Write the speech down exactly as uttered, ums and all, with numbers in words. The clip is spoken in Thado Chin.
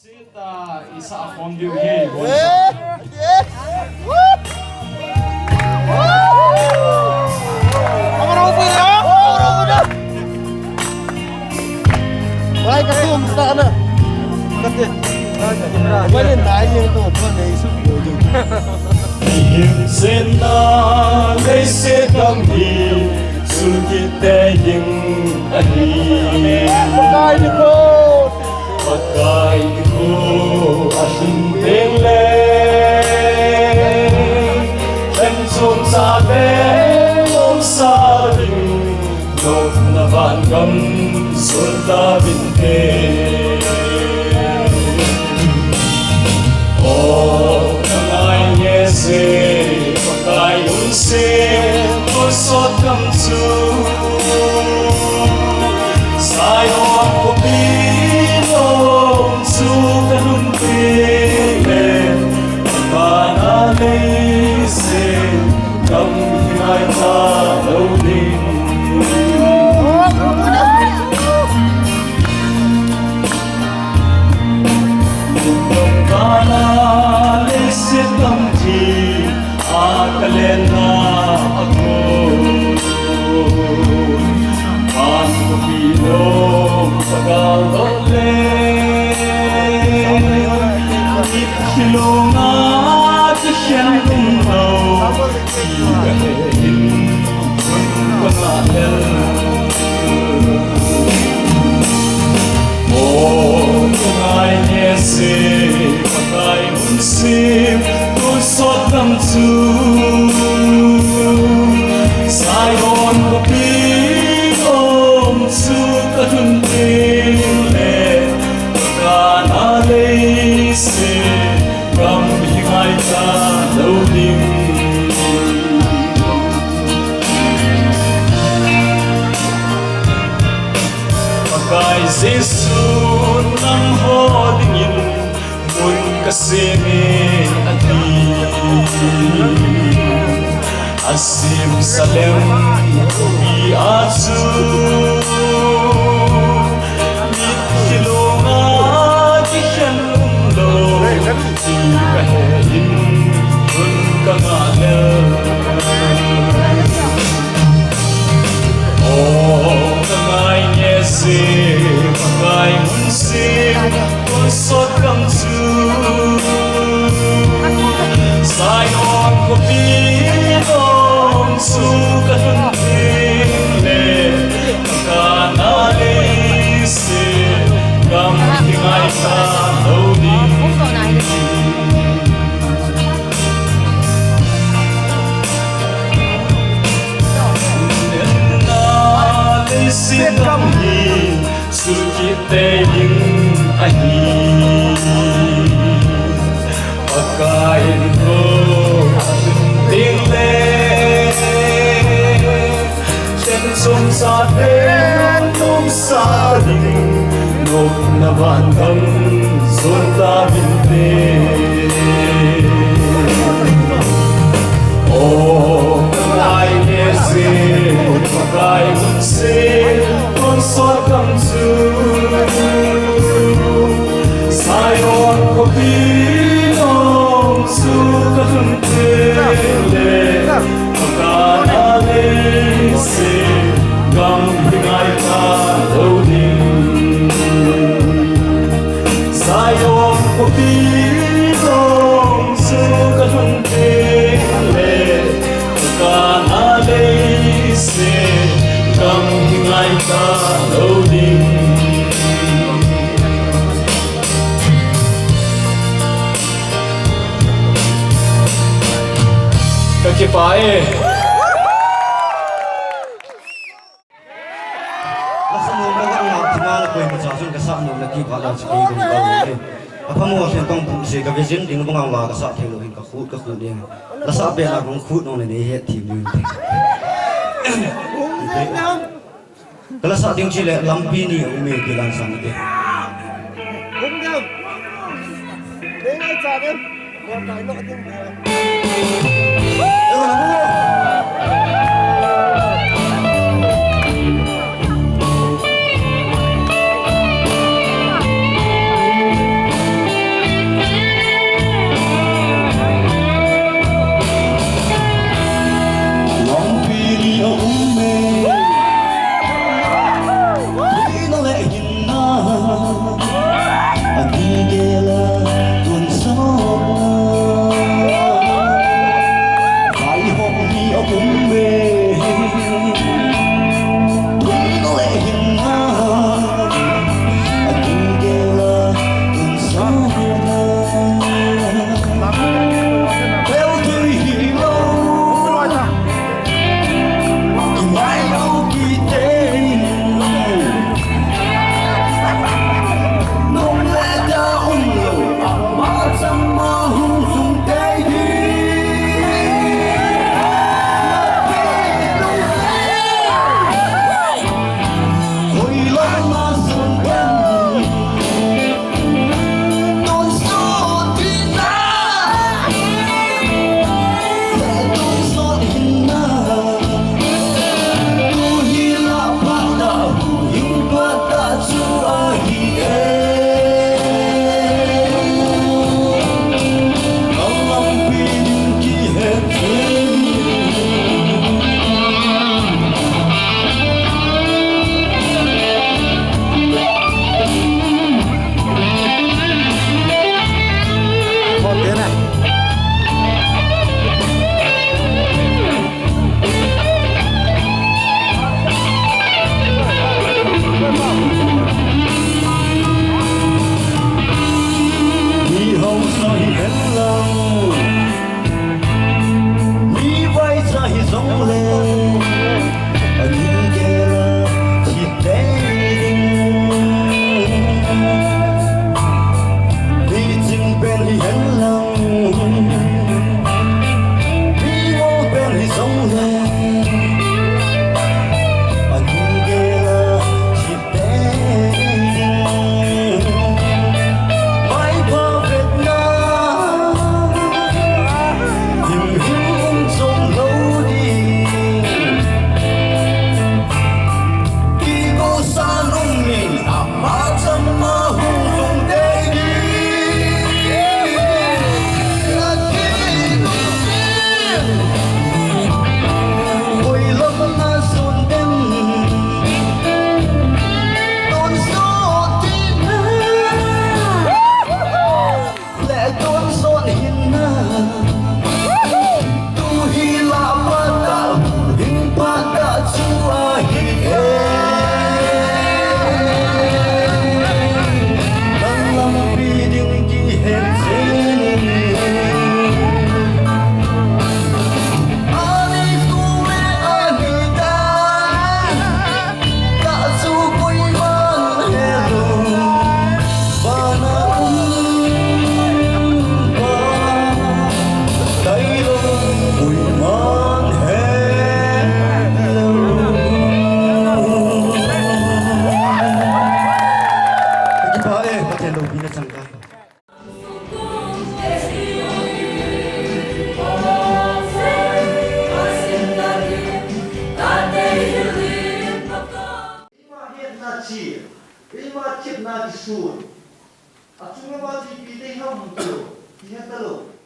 Sita, isa a form diu hi. Eh, yes. Woo! Woo! Amaro ko na, amaro ko na. Wai ka tum ta na. Kate. Wai le nai ye to, to ne isu ko ju. Him sen na, le se kam hi. Sulkit tei ding ahi. Pakai ni ko. Pakai ni ko ahin teng le. Ken chom sa le, chom sa ding. Lopna van gam sul ta vin te. O, ka ngai nge se, Pakai lungset, tonsot gam chu. Zion khopi lom chu ka lhun teng le, Pakai na lei se, gam hi ngai ta lou ding. Lungdong kana leiset gam thi a ka lenna a ko. Pan ko pi lo ka gal lo le. Mit khilonga ka khen lung lo. Gam hi ngai ta lou ding. Pakai Jesu nangho dingin mun ka sem e ati. Asim Salem khopi a chu mit khilonga kikhen umlou ti ka he in hun ka ngah lel. O ka ngai nge se, Pakai mun se. Tonsot gam chu Zion khopi lom chu ka lhun teng le, ka kana lei se gam hi ngai ta lou ding. Na lei se gam hi Sulkit tei ding ahi. Pakai in ko ahin ding le. Chen sum sa te nung sa ding. Nopna van gam sun ta vin te. O, Pakai nge se, Pakai mun se, tonsot gam chu. Zion khopi lom chu ka lhun teng le, ka kana lei se, gam hi ngai ta lou ding. Zion khopi lom chu ka lhun teng le, ka kana lei se, gam hi ngai ta lou ding. Ka kipah e. Lasa nom na ka ngah thima la koima cha chun ka sah nom na kipah la chi kei dong ka le. Apha mo sen tong pum se ka vision ding bang la ka sah thei lou hin ka khut ka khut ding. Lasa be na bang khut nong le nei het thim ding. Ka lasa ding chi le lampi ni um e ti lan sang te. Bum dam. Nei ngai cha dem. chi, keima thepna kisun. Achunga ba chu ipi dei ham chu, kihe talou.